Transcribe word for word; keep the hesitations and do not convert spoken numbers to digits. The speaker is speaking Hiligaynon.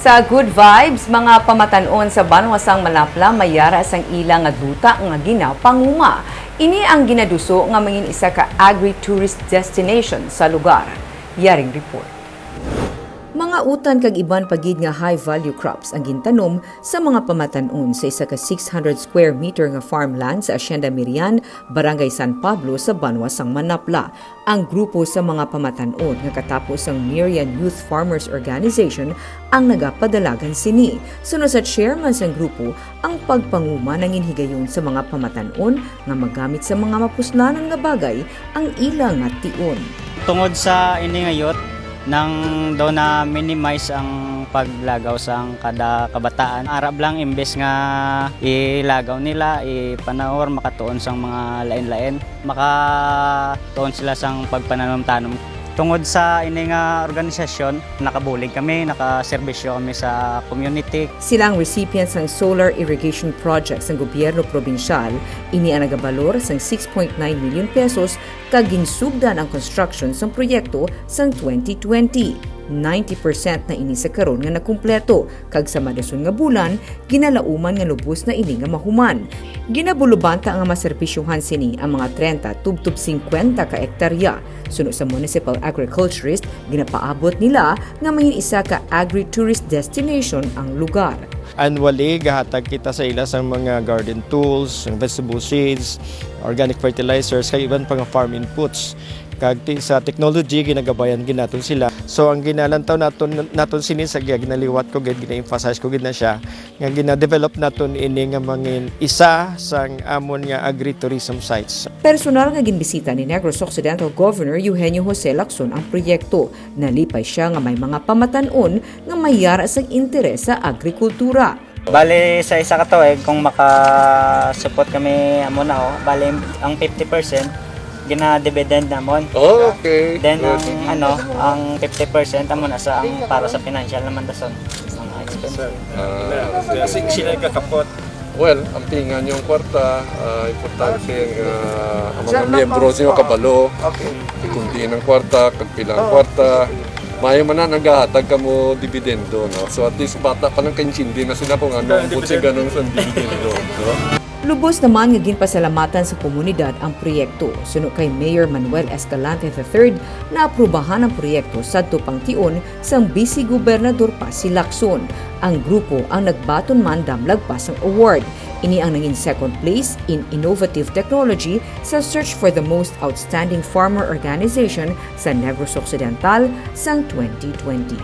Sa Good Vibes, mga pamatan-on sa banwa sang Manapla may yara sang ila nga duta nga ginapanguma. Ini ang ginaduso nga mangin isa ka agri-tourist destination sa lugar. Yaring report. Mga utan kag iban pa gid nga high-value crops ang gintanom sa mga pamatan-on sa isa ka six hundred square meter nga farmland sa Hacienda Mirian, Barangay San Pablo, sa banwa sang Manapla. Ang grupo sa mga pamatan-on nga katapo sang Mirian Youth Farmers Organization ang nagapadalagan sini. Suno sa chairman sang grupo, ang pagpanguma nangin higayon sa mga pamatan-on nga magamit sa mga mapuslanon nga bagay ang ila nga tion. Tungod sa ini nga youth, nang daw na-minimize ang paglagaw sang kada kabataan. Arab lang, imbes nga ilagaw nila, ipanaor, makatuon sang mga lain-lain, makatuon sila sang pagpananom-tanom. Tungod sa ini nga organisasyon, nakabulig kami, nakaserbisyo kami sa community. Sila ang recipient sang solar irrigation project sang gobyerno probinsyal. Ini ang nagabalor sang six point nine million pesos kag ginsugdan ang construction sang proyekto sang twenty twenty. Ninety percent na ini sa karon nga nakumpleto, kag sa madason nga bulan, ginalauman nga lubos na ini nga mahuman. Ginabulubanta nga maserbisyohan sini ang mga trenta tubtob singkwenta ka ektarya. Suno sa municipal agriculturist, ginapaabot nila nga mangin isa ka agri-tourist destination ang lugar. Annually, gahatag kita sa ila sang mga garden tools, sang vegetable seeds, organic fertilizers, kag iban pa nga farm inputs. Kag ti-, sa technology, ginagabayan gid naton sila. So, ang ginalantaw naton, naton sini sa, ginaliwat ko gid, gina-emphasize ko gid na siya, nga gina-develop naton ini nga mangin isa sang amon nga agritourism sites. Personal nga ginbisita ni Negros Occidental Governor Eugenio Jose Lacson ang proyekto. Nalipay sia nga may mga pamatan-on nga may yara sang interes sa agrikultura. Bali, sa isa ka tuig, kung makasupot kami, amo na, oh, bali, ang fifty percent, gina-dividend namon. Oh, okay. Then, good. Ang, ano, ang fifty percent, amo na sa, ang para sa financial naman, dason, mga expense. Ah. Kasi sila yung kakapot. Well, ampingan niyo ang kwarta, ah, importante nga ang mga miyembro niyo kabalo. Okay. Kung diin ang kwarta, kag pila ang kwarta. Maayo man na nagahatag kamo dibidendo, no? So, at least, bata pa lang, kaintindi na sila kung ano ang butsig, anong sa dibidendo, no? Lubos naman nga ginpasalamatan sa komunidad ang proyekto. Suno kay Mayor Manuel Escalante the third, naaprubahan ang proyekto sadto pang tion sang Vice Gobernador pa si Lacson. Ang grupo ang nagbaton man damlag pa sang award. Ini ang nangin second place in innovative technology sa Search for the Most Outstanding Farmer Organization sa Negros Occidental sang twenty twenty.